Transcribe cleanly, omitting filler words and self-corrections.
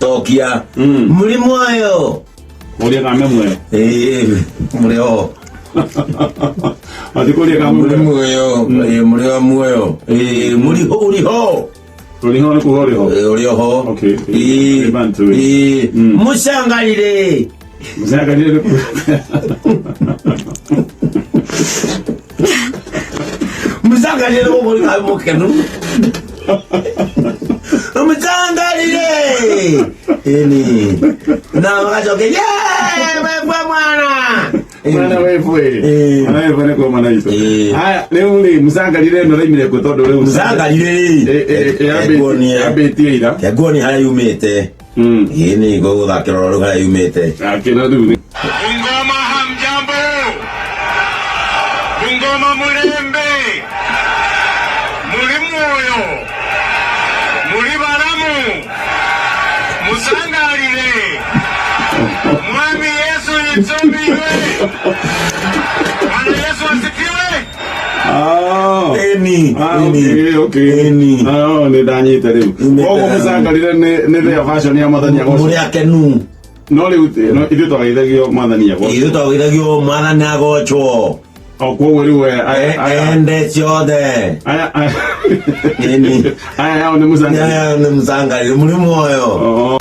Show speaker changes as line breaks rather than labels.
Tokia. Mũrĩ muoyo.
Ũrĩa kame muoyo.
Ĩĩ, mũrĩ ho.
Matikũria kame
Mũrĩ
muoyo.
muoyo. Ĩĩ, mũrĩ o muoyo. Ĩĩ, mũrĩ ho, ũrĩ ho.
Ũrĩ ho nĩ kuga ũrĩ ho.
Ĩĩ, ũrĩ ho.
Okay.
Ĩĩ.
Nĩ Bantu.
Ĩĩ. Mũcangarire.
Mũcangarire nĩ kuga.
Mũcangarire nĩ kuga mũkenu. Mũcangarire. Ĩni. Na magacokeria, "Yee, wekwe mwana."
Mwana wefwe.
Ĩĩ.
Mwana wefwe nĩ kuo mwana witũ.
Ĩĩ.
Haya, rĩu rĩ mũcangarire ĩno raimire kũ tondũ rĩu
Mũcangarire rĩ.
Ĩ- ĩ- ĩ-
Nguonie.
yambĩtie ira.
Nguonie harĩa yumĩte. Ĩĩ nĩ ngũgũthakĩra rũrũ harĩa yumĩte.
Akĩra rĩu nĩ
Bungoma hamjambo. Bungoma mulembe. Muli mwoyo. Muli balamu. Musangalile. Mwami Yesu yitsomiwe. Bwana Yesu asifiwe.
Ah.
Ĩni.
Ah,
Ĩni.
okay, okay.
Ĩni.
Ah, nĩ ndanyita rĩu.
Yumĩte
Koguo
hau.
mũcangarire nĩ nĩ their version ya mwathani agocwo.
Mũrĩ akenu.
No rĩu no ithuĩ twagaithagio mwathani agocwo.
Ithuĩ twagũithagio mwathani agocwo.
O koguo rĩu aya aya aya
Ende ciothe.
aya aya
Ĩni.
aya yao nĩ mũcangarire.
Aya nĩ mũcangarire mũrĩ muoyo.
Oh.